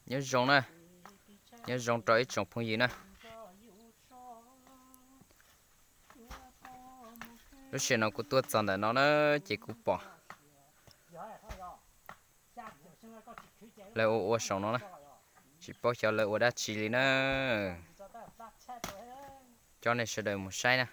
Nyob zoo na, nyob zoo rau ib tsoom phooj ywg na. Lub sij hawm no kuv tuaj txog ntawm no na, ces kuv pom lawv ua ua saum no na, tsis paub xyov lawv ua dab tsi li na. Coj nej sawv daws mus saib na.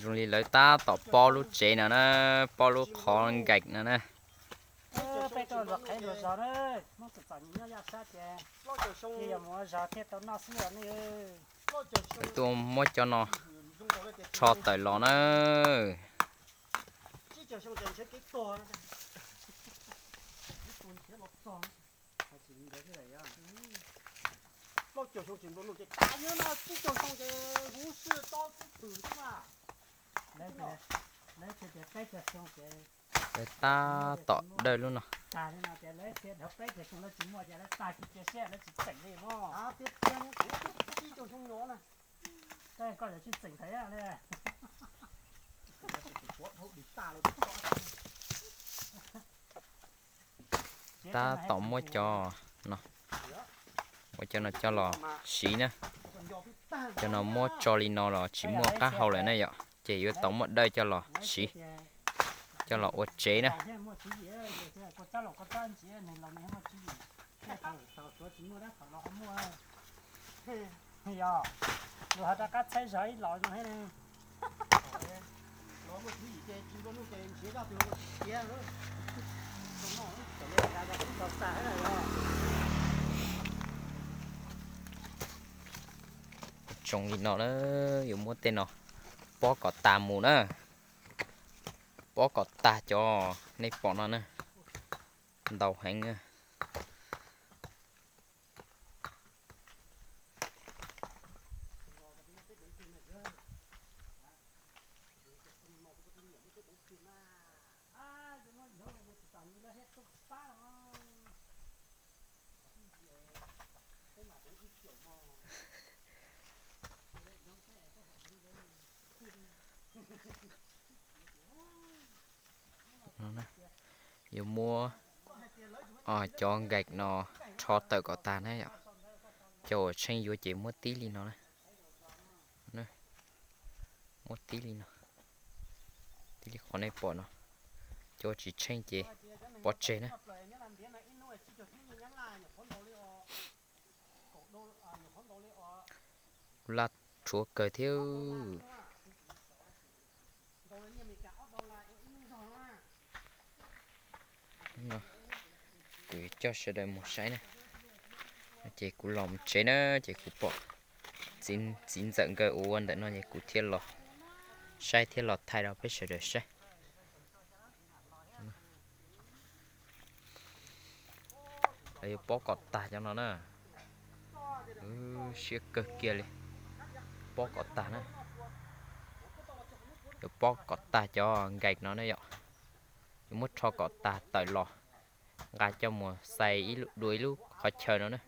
Zoo li lawv tab tom pob lub tsev no na, pob lub qhov nkaim no na. Peb tuaj ntxuag qhev ntxuag zos na, Hmoob txom txom nyem nyob yaj sab ces, ces yog mus ua zog thiaj tau noj xwb os nej. Lawv tuaj muab cov no rho tawm los na. Lawv tias tab tom dawj lub no. Tag li no tias lawv thiaj dhau peb caug xyoo lawv tsis muaj ces lawv tag kiag cia siab lawv tsis tseem li mog. Koj yuav tsis tseem thaum tab tom muab cov no, muab cov no coj los siv na. Cov no muab tso li no los tsis muaj qab hau lawm na yom, ces yuav tau muab dawj coj los siv, coj los ua tsev na. Yog, luag ho rov qab txhawb zog ib los no. Tsoo li no na, yuav muab tej no pob kom tag mus na. Pob kom tag cov nej pom no na, ntau heev na. Yuav muab cov nkaim no rho tawm kom tag na yom. Cov uas tsheej yuav ces muab tib li no na. Muab tib li no, tib li qhov nej pom no. Cov tsis tsheej ces pov tseg na. Laj rhuav kawg thiab. Kuv coj sawv daws mus saib na. Ces kuv los mus tsev na, ces kuv pom txiv ntxawm nkawd ua ntawm no ces kuv thiaj los saib thiab los thaij rau peb sawv daws saib. Lawv yuav pob kom tag cov no na. Siab kawg kiag li. Pob kom tag na. Yuav pob kom tag cov nkaim no na yom. Yuav muab rho kom tag tawm los, nqa coj mus xais dua ib lub qhov chaw no na,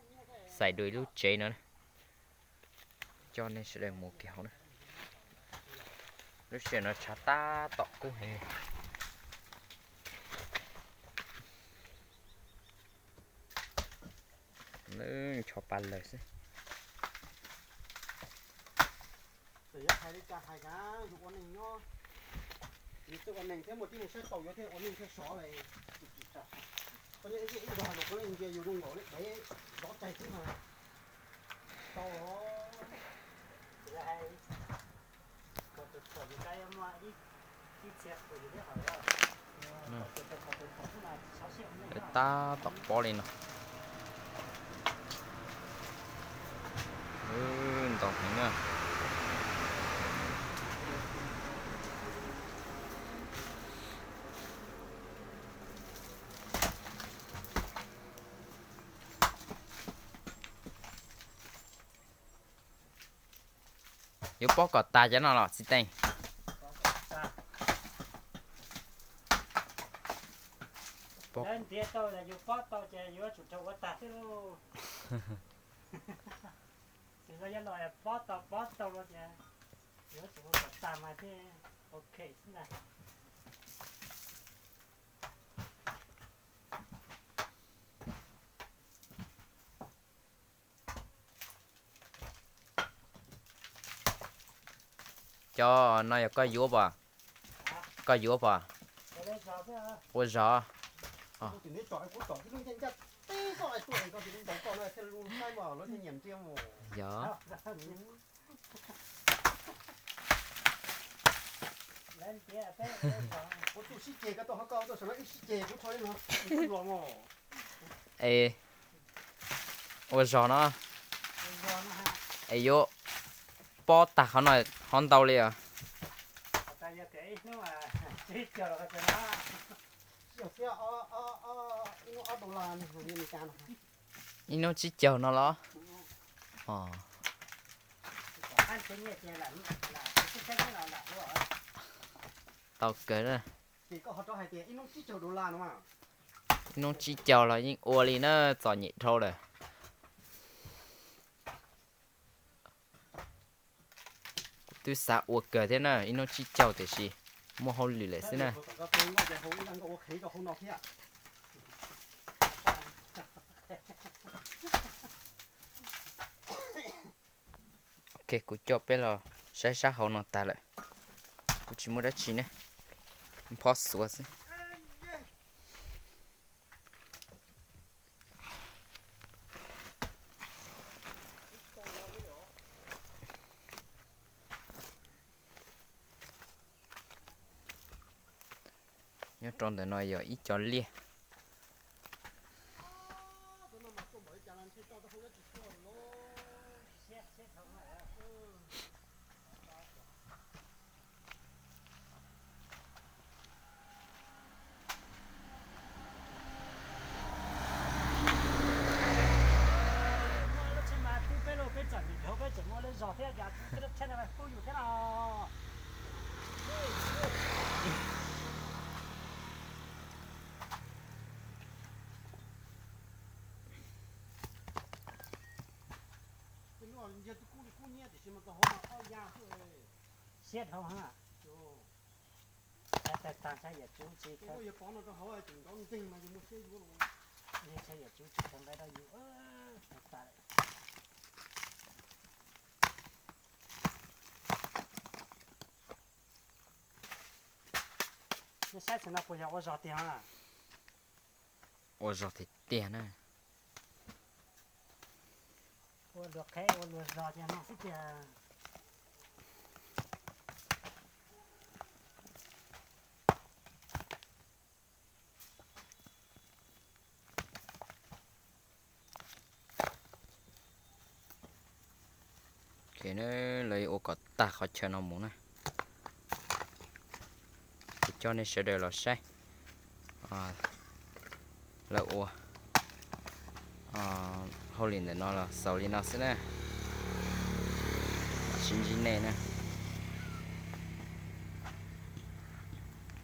xais dua ib lub tsev no na. Coj nej sawv daws mus kiag hauv na. Lub sij hawm no tshav tab tom kub heev li. Ntsho pa lawg xwb. Txawm yuav hais li cas hais kav yus ua neeg nyob, yus txawj ua neeg thiab muaj tib neeg saib taus yuav thiaj ua neeg thiaj sov li. Koj nyob ib zog hais lus koj ntsia yus zoo nkaus li dev zov tsaig xwb mas tau. Tab tom pob li no. Ntau heev na. Yuav pob kom tag cov no los txiv teej? Lawv ntiav tau yus pob tau ces yuav tsum raug ua tag xwb lauj. Tsis los yog los pob tau pob tau los ces yuav tsum ua kom tag mas thiaj ok xwb ntag. Cov no yog koj yuav pom? Koj yuav pom? Ua zog. Yog. Es ua zog no es yuav pob tag qhov no ho ntau li os. Ib hnub tsib caug no los? Tau kawg. Ib hnub tsib caug los yeej ua li na, txom nyem dhau lawm. Kuv twb xav ua kawg thiab na, ib hnub tsib caug tiam sis muaj hauj lwm lawm xwb na. Ok, kuv coj peb los saib sab hauv no tag lawm. Kuv tsis muaj dab tsi ne, phob xuav xwb. Nyob rau ntawm no yog ib co liaj. Siab dhau heev. Tag tag tag, saib yawm tsuv tsis, saib yawm tsuv tsis tau nqaij rau yus. Nej saib xwb no puas yog ua zog tiag? Ua zog tiag tiag na. Ua luag qheb ua luag zog tiag no xwb tiag. Lawv yuav ua kom tag qhov chaw no mus na. Kuv coj nej sawv daws los saib lawv ua hauj lwm ntawm no los xaus li no xwb na. Sib ntsib nej na.